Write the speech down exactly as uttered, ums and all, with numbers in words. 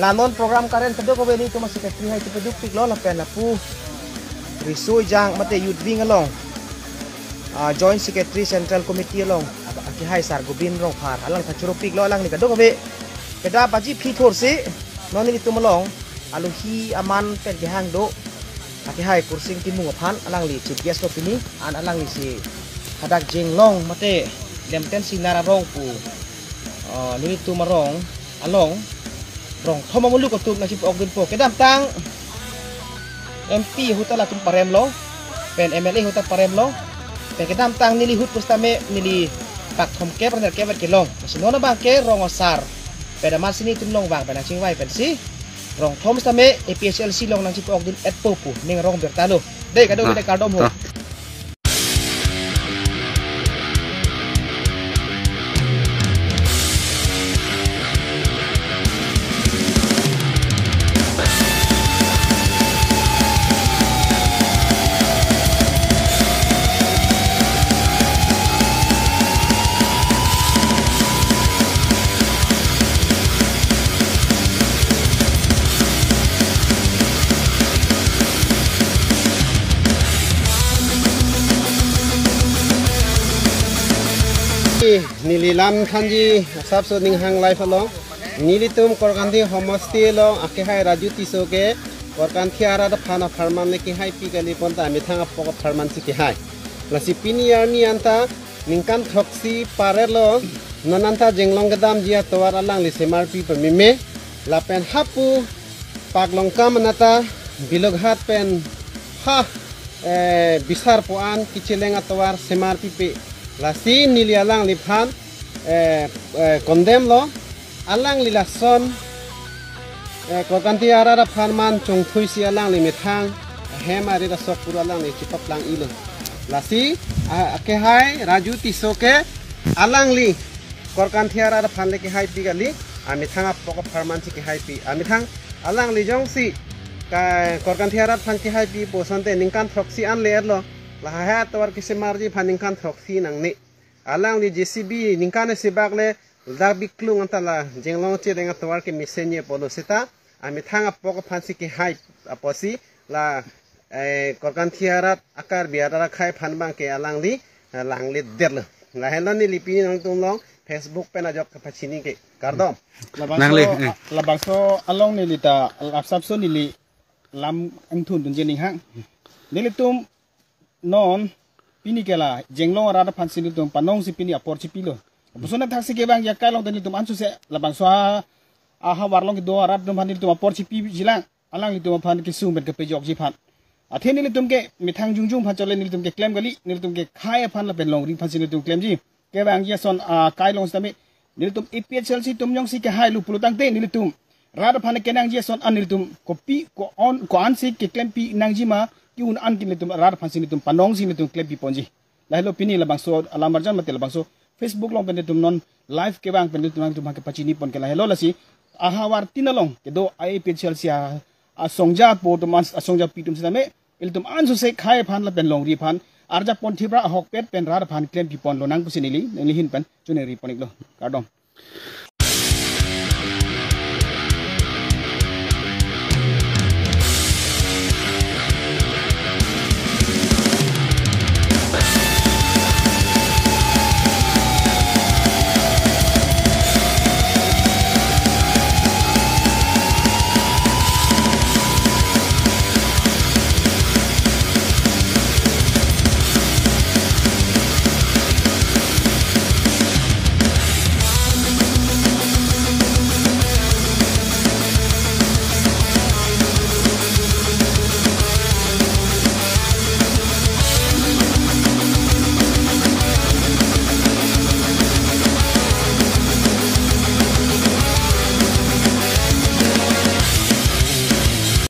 La non program karen kadokave nelitum a-secretary hai chepaduk piklo lapen lapu Riso Ejang mate Youth Wing along, ah, Joint Secretary Central Committee along akehai Sar Gobind Rongphar alang ta choro piklo, alangli kadokave kedam baji phli thorsi non nelitum along alohi aman pen kehang do akehai Kursing Timung aphan, alangli chief guest lo pini, an alangli si hadak Jenglong mate Lemten Singnar arong pu, ah, nelitum arong along rong thom amuluk atum nangchipa-okdunpo. Kedamtang M P ahut ta latum paremlo, pen M L A ahut ta paremlo, pen kedamtang neli ahut pusitame neli pak thomkep ra nerkep vet kelong. Lasi non abangke rong asar pen amat si nelitum along vang pen nangchingvai pensi rong thom sitame A P H L C along nangchipa-okdun-etpo pu ning rong birta lo. Dei kadokave, ah, dei kardom ho. Ah. Neli lam thanji asapso Ninghang Live along. Nelitum Korkanthi homosti along akehai Raju Tisso ke Korkanthi arat aphan apharman le kehaipi kali pon ta amethang apok apharman si kehai. Lasi pini arni anta ningkan throksi parelo, non anta Jenglong kedamji atovar alangli semarpi pameme, lapen hapu Paklongkam anat ta Biloghat pen ha, eh, bisar po-an kecheleng atovar semarpipe. Lasi neli alangliphan, eh, eh, condemn lo. Alangli lason, eh, Korkanthi arat apharman chongthuisi alangli methang ahem arit asok pura alangli chepaplang-ilo. Lasi, ah, akehai Raju Tisso ke alangli Korkanthi arat aphan le kehaipi kali, amethang apok apharman si kehaipi. Amethang alangli jongsi ka Korkanthi arat aphan kehaipi pu asonte ningkan throksi an le-etlo. Lahai atovar kesemarji aphan ningkan throksi nangne. Alangli J C B ningkan isi bak le dak biklung anta la Jenglong cheleng atovar kemesenji apotlo seta amethang apok aphan si kehai apotsi la, eh, Korkanthi arat a-Karbi arat akhei aphan abangke alangli, eh, langledetlo. Lahenlo neli pini nangtum along Facebook pen ajok kapachini ke. Kardom. Labangso, nangle, eh, labangso along neli ta, asapso neli lam ingthuntun je ninghang. Nelitum non pini ke la Jenglong arat aphan si nelitum panongsi pini apor chipilo. Lapuson athaksi kevangji akai along ta nelitum ansose labangso a, ahavar along kedo arat atum aphan nelitum apor chipiji lang. Alanglitum aphan kesung pen kepejokji aphan. Athe nelitum ke methang jongjong aphan chole, nelitum keklem kali, nelitum kekhai aphan lapen longri aphan si nelitum klemji. Kevangji ason akai along sitame nelitum A P H L C atum jongsi kehailo pulo tangte nelitum rat aphan kenangji ason an nelitum kopi ko-an, ko-ansi keklempi nangji ma, ke-un an ke nelitum rat aphan si nelitum panongsi nelitum klempi ponji. Lahelo pini labangso alam arjan mate labangso Facebook along pen nelitum non live kevang pen nelitum nangtum aphan kepachini pon ke lahelo. Lasi ahavar tin along kedo A P H L C a, asongjapo atum an, asongjapi atum sitame ilitum ansose khei aphan lapen longri aphan arjapon thipra ahokpet pen rat aphan klempi ponlonang pusi neli, neli ahin pen choningri pon-iklo. Kardom.